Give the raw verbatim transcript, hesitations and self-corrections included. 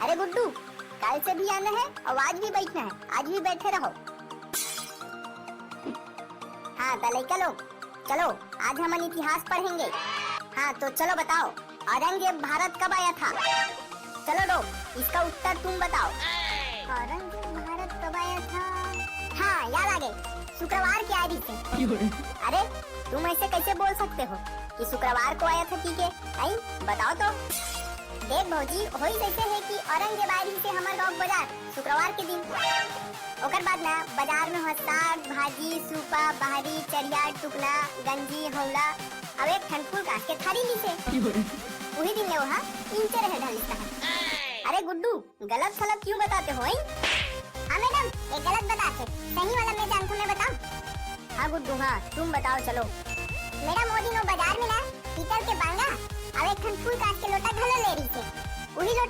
ए गुड्डू, कल से भी आना है और आज भी बैठना है, आज भी बैठे रहो। हाँ त लइका लोग, चलो, आज हमन इतिहास पढ़ेंगे। हाँ तो चलो बताओ, औरंगजेब भारत कब आया था? चलो डो, इसका उत्तर तुम बताओ। औरंगजेब भारत कब आया था? हाँ, याद आ गए, शुक्रवार के आए रहिसे। अरे, तुम ऐसे कैसे बोल सकते हो कि शुक्रवार को आया था? ठीक है, आई बताओ तो। देख भौजी, होइस ऐसे हे कि औरंगजेब आए रहिसे हमर गाँव के बाजार शुक्रवार के दिन। ओकर बाद ना बाजार में हो साग, भाजी, सूपा, बहरी, चरिया, टुकना, गंजी, हौला, अउ एक ठन फूल कांस के थारी लिसे। उही दिन ले ओहा इंचे रहे ढलिस तहन। अरे गुड्डू, गलत सलत क्यों बताते हो, हैं? हाँ मैडम, ये गलत बताथे, सही वाला मैं जानथों, मैं बताऊं? हाँ गुड्डू, हाँ तुम बताओ, चलो। मैडम, वो दिन वो बाजार में ना पीतल के बांगा अउ एक ठन फूल कांस के लोटा घलो ले रहिसे। उही लोटा